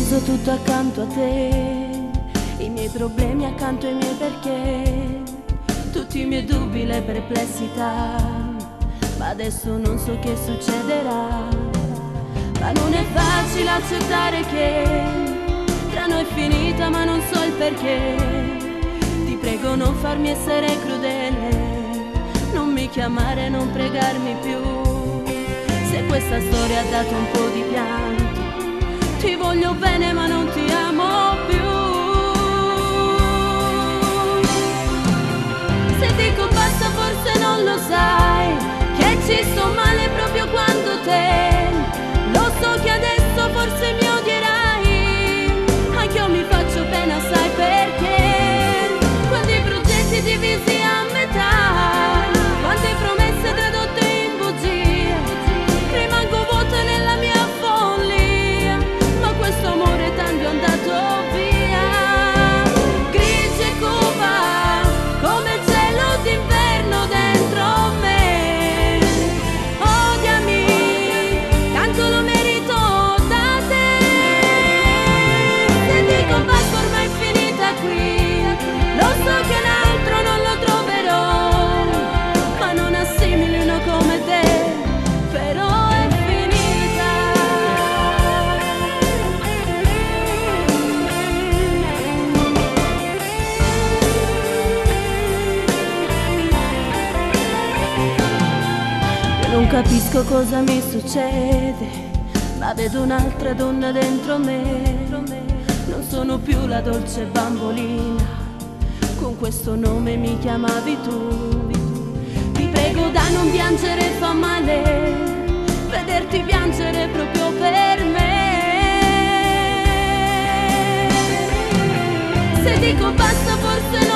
Condiviso tutto accanto a te, i miei problemi accanto ai miei perché, tutti i miei dubbi, le perplessità, ma adesso non so che succederà. Ma non è facile accettare che tra noi è finita, ma non so il perché. Ti prego non farmi essere crudele, non mi chiamare, non pregarmi più. Se questa storia ha dato un po' di pianto, ti voglio bene ma non ti amo più. Se dico basta forse non lo sai, che ci sto male proprio quando te. Lo so che adesso forse mi odierai, anch'io mi faccio pena, sai perché? Quanti progetti divisi a metà, quante promesse tradotte in bugie, rimango vuota nella mia follia, ma questo amore tanto è andato via. Grigio e cupa, come il cielo d'inverno dentro me. Odiami, tanto lo merito da te. Se dico basta ormai è finita qui, lo so che un altro non lo troverò, ma non assimili uno come te, però è finita. Io non capisco cosa mi succede, ma vedo un'altra donna dentro me. Non sono più la dolce bambolina, con questo nome mi chiamavi tu. Ti prego da non piangere fa male, vederti piangere proprio per me. Se dico basta forse non